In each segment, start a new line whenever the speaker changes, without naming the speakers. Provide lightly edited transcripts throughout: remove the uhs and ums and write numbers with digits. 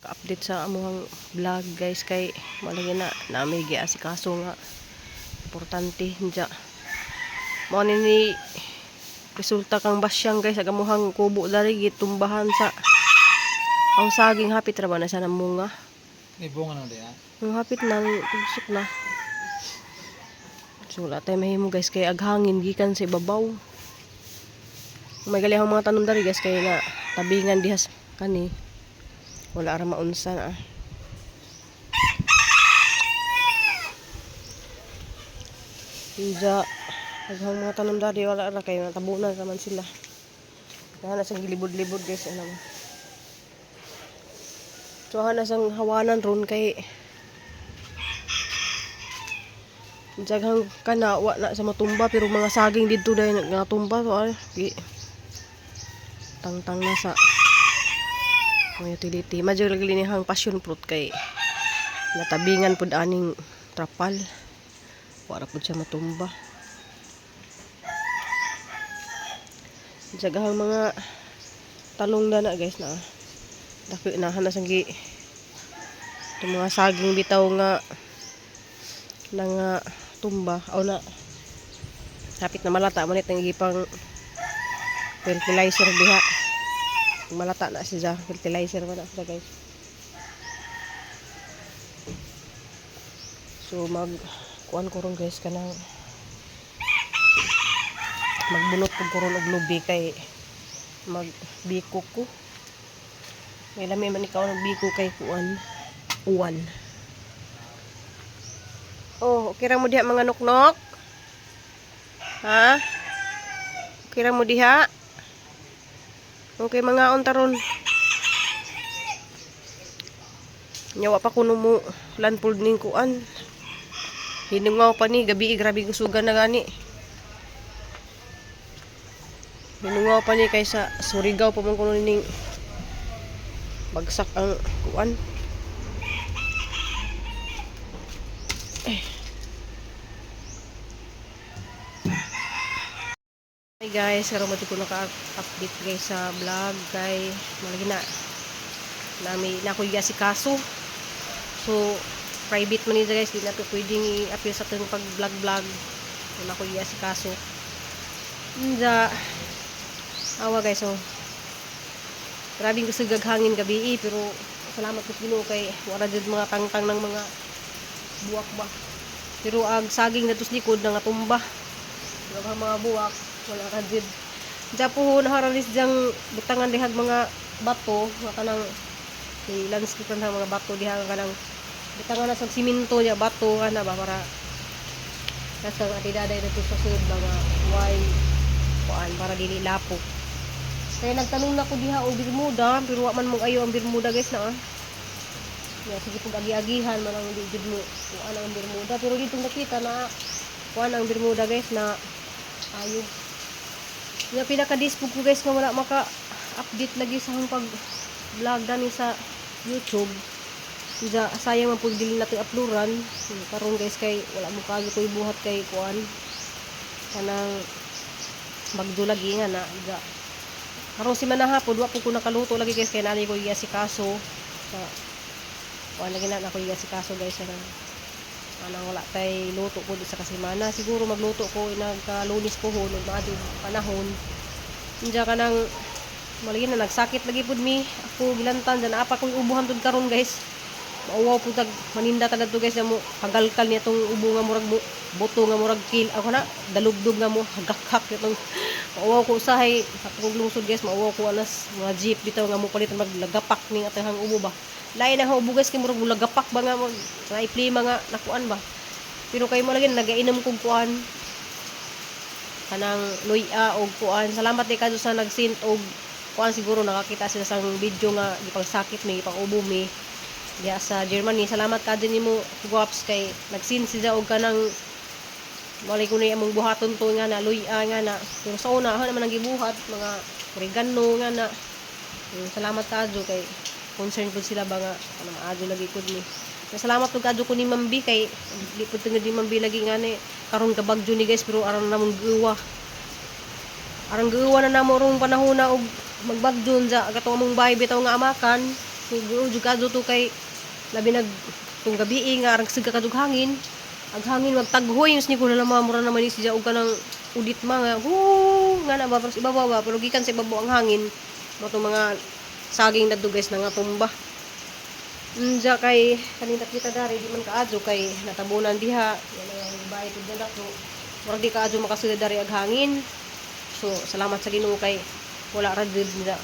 Update sa amuhang vlog, guys, kay malagi na nami giasikaso nga importante. Diya mao ni ni resulta kang basyang, guys, ag amuhang kubo dari gitumbahan sa ang saging. Hapit ra ba na sa namunga.
May bunga na diya.
Ang hapit na tugsok na. So wala tayo mahimo, guys, kay aghangin gikan sa ibabaw. May gali akong mga tanom dari, guys, kay na tabingan dihas kani. Wala ra maunsa na. Inja aghang mga tanom dari wala ra kay natabunan ra man sila. Kaya na sang gilibod-libod, guys, ano mo. So na sang hawanan ron kay daghang kana wa na sa matumba, pero mga saging didto dahil nga tumba. So ay gi tangtang na sa mga utility. Madyo lagi ni hang passion fruit kay natabingan pud aning trapal, wala pud siya matumba. Daghang mga talong na na, guys, na dako na hana sang gi itong mga saging bitaw nga na nga tumba aw na hapit na malata man itong gipang fertilizer diha. Malata na siya, fertilizer man na siya, guys. So mag kuan ko ron, guys, kanang magbunot ko ron og lubi kay magbiko ko. May lami man ikaw ng biko kay kuan uwan. Oh, okay ra mo diha, mga nuknok? Ha? Okay ra mo diha? Okay, mga untaron. Nyawa pa kuno mo landfold ning kuan. Hinungaw pa ni gabi, grabe gusugan na gani. Hinungaw pa ni kaysa Surigao pa man kuno ning bagsak ang kuan. Hi guys, karon mo ko naka-update, guys, sa vlog kay malagi na nami na ako kaso. So private man niya, guys, di na to pwedeng i-appear sa atong pag vlog vlog. Wala ko kaso. Inja awa, guys, oh. Grabing kusog hangin gabi eh, pero salamat sa Ginoo kay wala jud mga tangtang ng mga buwak ba. Pero ag saging na likod na nga tumba. Wala mga buwak, wala ka jud. Diya po naharalis diyang butangan dihag mga bato, nga kanang may landscape na mga bato diha nga kanang butangan na sa simento niya bato kana ba para kas kang ati daday na sa sud mga why kuan para dili lapok. Kaya nagtanong na ko diha og Bermuda, pero wa man mo ayo ang Bermuda, guys, na ah. Ya, sige pag agi-agihan man ang di jud mo kuan ang Bermuda, pero dito nakita na kuan ang Bermuda, guys, na ayo. Nga pinaka-dispug ko, guys, nga wala maka update lagi sa akong pag vlog dani sa YouTube. Diya, sayang man pud dili natin uploadan. Karon, guys, kay wala mo kaagi ko ibuhat kay kuan kanang bagyo lagi nga na. Diya karon si manahapon wa po ko nakaluto lagi, guys, kay naani ko kaso sa kuan lagi na ako kaso, guys, anang anang wala tay luto ko di sa kasimana. Siguro magluto ko inagka Lunes ko hon maadyo panahon. Diya kanang malagi na nagsakit lagi pud mi ako gilantan dyan apa ko ubuhan tud karon, guys. Mauwaw pud tag maninda ta to, guys, na mo hagalkal niya tong ubo nga murag mo boto nga murag kil ako na dalugdog nga mo hagakhak itong mauwaw ko usahay sa akong lungsod, guys. Mauwaw ko anas mga jeep bitaw nga mo palit maglagapak ning atahang ubo ba. Lain ang ubo, guys, kay murag mulagapak ba nga mag na nga nakuan ba. Pero kay mo lagi nagainom kog kuan kanang luya og kuan. Salamat di kadto sa nag-send og kuan. Siguro nakakita sila sa video nga gipangsakit mi, gipang-ubo mi diha sa Germany. Salamat kadto nimo, guwaps, kay nag-send sila og kanang walay ko ni among buhaton to nga na luya nga na. Pero sa una ako naman ang gibuhat mga oregano nga na. Salamat kadto kay concern pud sila ba nga ano maadyo lagi pud ni. Salamat pud kadto ko ni Ma'am B kay di pud tungod ni Ma'am B lagi nga ni karon kabagyo ni, guys, pero aron namong giwa. Arang giwa na namo rong panahon na og magbagyo sa kato among bahay bitaw nga amakan. So jud kadto to kay labi nag tung gabi nga arang siga kadug hangin. Ang hangin magtaghoy yung ni ko na mura naman ni siya og kanang udit ma nga woo nga na ba, pero sa ibabaw ba, pero gikan sa ibabaw ang hangin mo mga saging dadto guys na nga tumba. Unja kay kanina kita dari di man kaadyo kay natabunan diha yan ang bahay tud na dako, murag di kaadyo makasulod dari ag hangin. So salamat sa Ginoo kay wala ra jud nila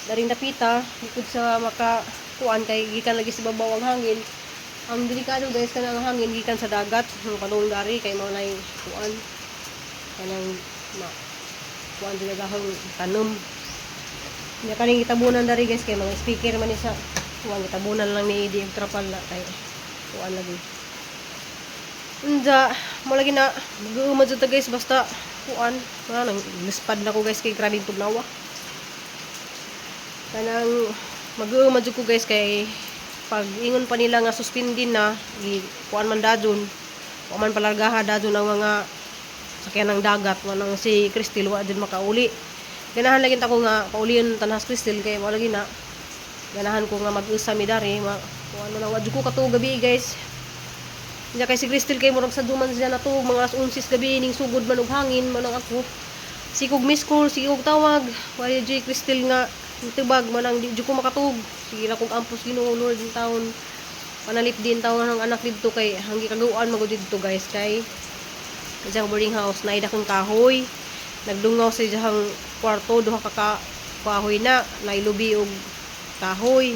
daring dapita likod sa maka kuan kay gikan lagi sa babaw ang hangin. Ang delikado guys kanang ang hangin gikan sa dagat ang padung dari kay mao nay kuan kanang ma kuan dila tanom. Nya kaning gitabunan dari guys kay mga speaker man ni sa kuan, gitabunan lang ni idi og trapal na kay kuan lagi. Unja mo lagi na mag-uuma jud ta guys, basta kuan nga nang lispad na ko guys kay grabing tugnawa. Kanang mag-uuma jud ko guys kay pag ingon pa nila nga suspendin na gi kuan man dadun, wa man palargaha dadun ang mga sakyan ng dagat, wa nang si Cristel wa jud makauli. Ganahan lagi ta ko nga paulion tanhas Cristel kay wa lagi na ganahan ko nga mag-usa mi dari ma kuan man wa jud ko katuog gabi guys. Nya kay si Cristel kay murag sa duman siya natuog mga alas 11 gabi ning sugod man og hangin man ang ako. Sikog miss call, sige og tawag. Wala jud Cristel nga tubag man ang di jud ko makatuog. Sige ra kog ampos Ginoo Lord in taon. Panalip din taon ang anak didto kay hanggi kagawan magud didto guys kay sa boarding house na kang kahoy. Nagdungaw sa iyang kwarto duha ka kahoy na nailubi og kahoy.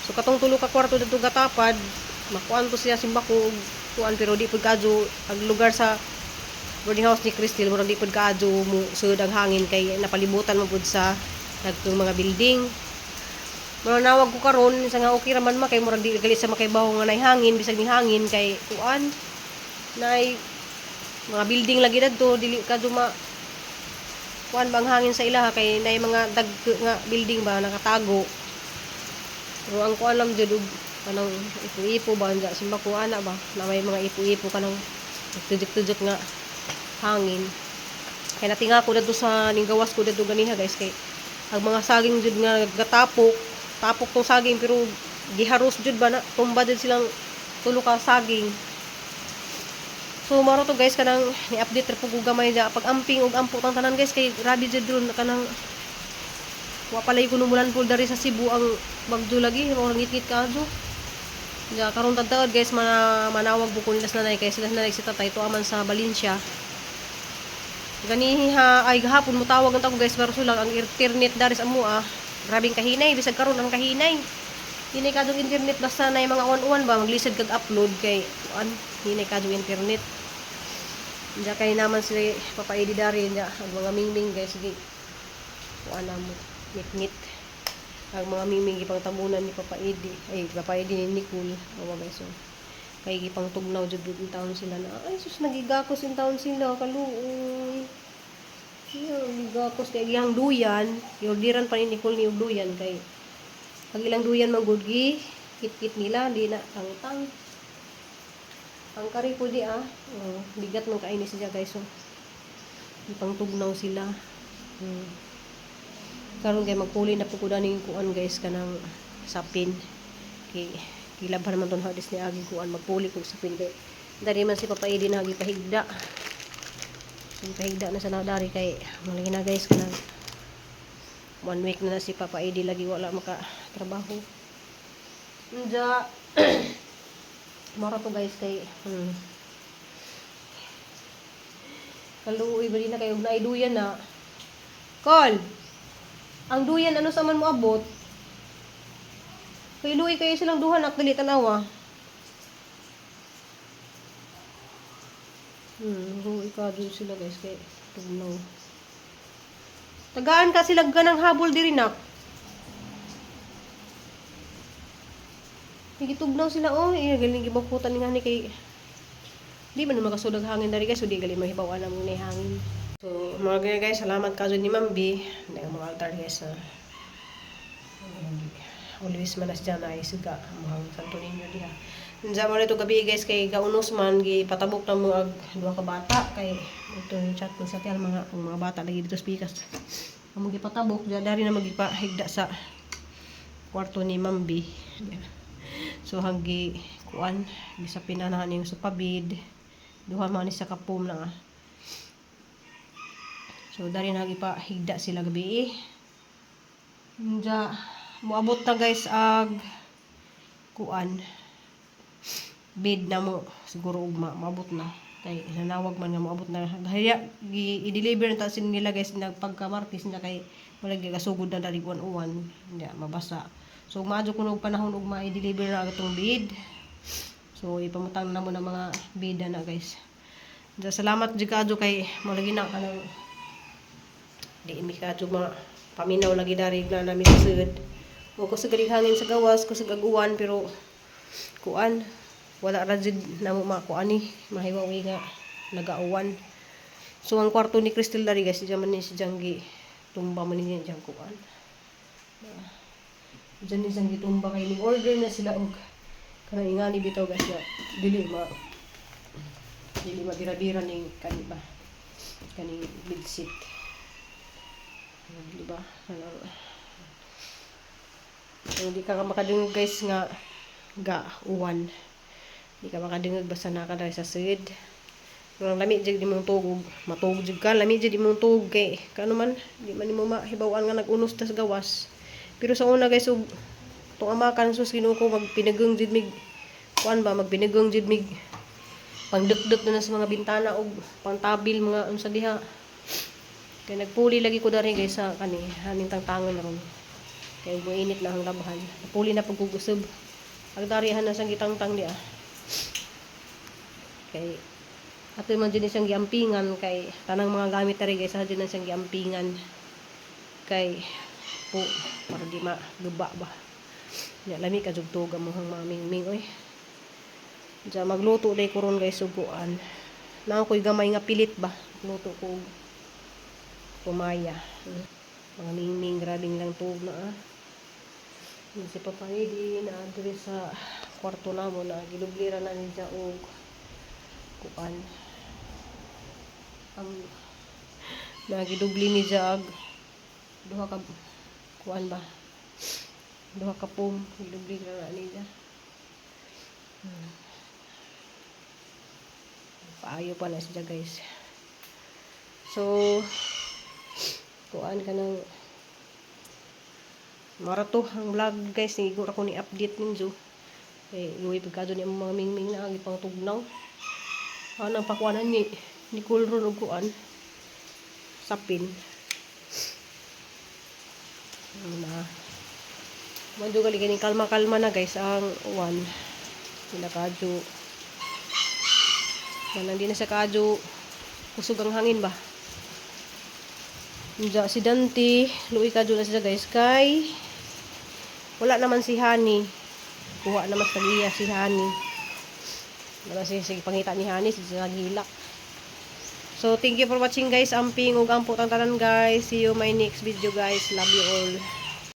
So katong tulo ka kwarto didto gatapad, makuan to siya simbako og kuan pero di pud kadyo ang lugar sa boarding house ni Cristel, murag di pud kaadyo mo sud ang hangin kay napalibutan man pud sa dagkong mga building. Manawag ko karon sa nga okay ra man ma kay murag di gali sa makaibaw nga nay hangin, bisag ni hangin kay kuan nay mga building lagi dadto dili ka ma kuan bang hangin sa ilaha kay nay mga dagko nga building ba nakatago. Pero ang kuan lang jud og kanang ipo-ipo ba anja simba ko ana ba na may mga ipo-ipo kanang tujok-tujok nga hangin. Kay natinga ko dadto sa ninggawas ko dadto ganiha guys kay ang mga saging jud nga gatapok, tapok tong saging pero giharos jud ba na tumba jud silang tulo ka saging. So maro to guys kanang ni-update ra pug gamay ja pag amping og ampo tang tanan guys kay grabe jud ron kanang wa palay kuno mulan pul dari sa Cebu ang bagyo lagi mao ngit-ngit kaadyo. Ja karon tagtaod guys manawag bukol nila sa nanay kay sila nanay si tatay tuaman sa Valencia. Ganiha ay gahapon mo tawag ang tao guys pero sulang ang internet dari sa amoa. Grabing kahinay bisag karon ang kahinay. Hinay kadong internet basta na mga uwan-uwan ba maglisod kag upload kay kuan hinay kadong internet. Diya kay naman sila papaidi dari diya ang mga mingming guys sige. Kuan na mo ngit-ngit. Ang mga mingming gipang tabunan ni Papa Edi, ay Papa Edi ni Nicole. Awa guys so. Kay gipang tugnaw jud in taon sila na ay sus nagigakos in taon sila kaluoy. Iya, gigakos kay gihang duyan, giorderan pa ni Nicole ni og duyan kay pag ilang duyan man gud gi kit-kit nila di na tangtang. Ang kari po di ah. Oh, bigat man kaini siya guys so. Ipang tugnaw sila. Karon kay magpuli na po ko daning kuan guys kanang sapin. Kay gilabhan man ton hadis ni agi kuan magpuli kog sapin kay dari man si Papa Edi na gipahigda. Gipahigda na sa dari kay malagi na guys kanang 1 week na, na si Papa Edi lagi wala maka trabaho. Unja mara to guys kay kaluoy ba di na kayo naay duyan na. Call. Ang duyan ano sa man mo abot? Kay luoy kayo silang duha nak dali tanawa. Luoy ka dun sila guys kay tugnaw. Tagaan ka sila ganang habol diri nak. Nagitugnaw sila oh, iya galing gibakutan nga ni kay di man makasudag hangin dari guys, so di gali mahibaw na mo ni hangin. So, mga ganyan guys, salamat ka ni Ma'am B. Hindi mga altar guys na always man as dyan ay siga mga Santo Niño diha. Unsa mo nito gabi guys kay gaunos man gipatabok na mo ag duha ka bata kay ito yung chat mo sa tiyan mga ang mga bata lagi dito sa pikas. Ang gipatabok diya dari na magipahigda sa kwarto ni Mambi. So hanggi kuan gisapin na na yung sofa bed. Duha man ni sa kapum na nga. So dari na pa higda sila gabi eh. Unja moabot na guys ag kuan bed na mo siguro ugma moabot na kay nanawag man nga moabot na gaya i-deliver na ta sin nila guys nagpagka Martes na kay wala gasugod na dali uwan nya mabasa. So maadyo kuno og panahon ugma i-deliver na atong bed. So ipamutang na mo ng mga bida na guys. Ja, salamat jud kaadyo kay mo lagi na kanang di mi kaadyo mga paminaw lagi dari na namin sa sud. O kusog galing hangin sa gawas, kusog aguan, pero kuan wala ra jud namo makuan ni mahiwawi nga nagauwan. So ang kwarto ni Crystal dari guys, diyan man ni si Janggi tumba man niya diyang kuan. Diyan ni siyang gitumba kay ning order na sila og kanang ingani bitaw guys nga dili mabira-bira ning kani ba kaning bedsheet. Di ba? Ano, hindi ka makadungog guys nga ga uwan. Di ka makadungog basta naa ka diri sa sud. Pero ang lami jud imong tugog, matugog jud ka, lami jud imong tugog kay kano man di man nimo mahibaw-an nga nag-unos ta sa gawas. Pero sa una guys ug tong amakan, sus Ginoo ko, magpinagang jud mig kuan ba, magpinagang jud mig pangdukduk na sa mga bintana og pangtabil mga unsa diha. Kay nagpuli lagi ko dari guys sa kani haning tangtangan ron. Kay init na ang labhan. Napuli na pagkugusob. Ag darihan na siyang gitangtang diya. Kay ato man dyan siyang giampingan kay tanang mga gamit dari guys, sa dyan na siyang giampingan. Kay po para di maguba ba. Nya lami ka jud tuga mo hang mamingming oy. Diya magluto day ko ron guys suguan. Naa ko'y gamay nga pilit ba. Luto ko og tumaya. Mga mingming, grabing lang tuog na ah. Yung si Papa Eddie na diri sa kwarto namo na gidublira na niya og kuan. Ang nagidubli ni siya og duha ka kuan ba? Duha ka foam gidubli na niya. Paayo pa na siya guys. So kuan ka ng marato ang vlog guys, siguro ako ni update ninyo. Kay luwi pagkado ni ang mga mingming na ang ipang tugnaw. Ano ang pakuanan ni Nicole ron og kuan sapin. Ano na. Medyo gali ganing kalma-kalma na guys ang uwan. Hindi na kadyo. Manang di na sa kadyo kusog ang hangin ba. Diya, si Dante, luwi kadyo na siya guys kay wala naman si Hani. Kuha naman sa iya si Hani. Wala siya sige pangita ni Hani siya naghilak. So thank you for watching guys. Amping ug ampo tang tanan guys. See you my next video guys. Love you all.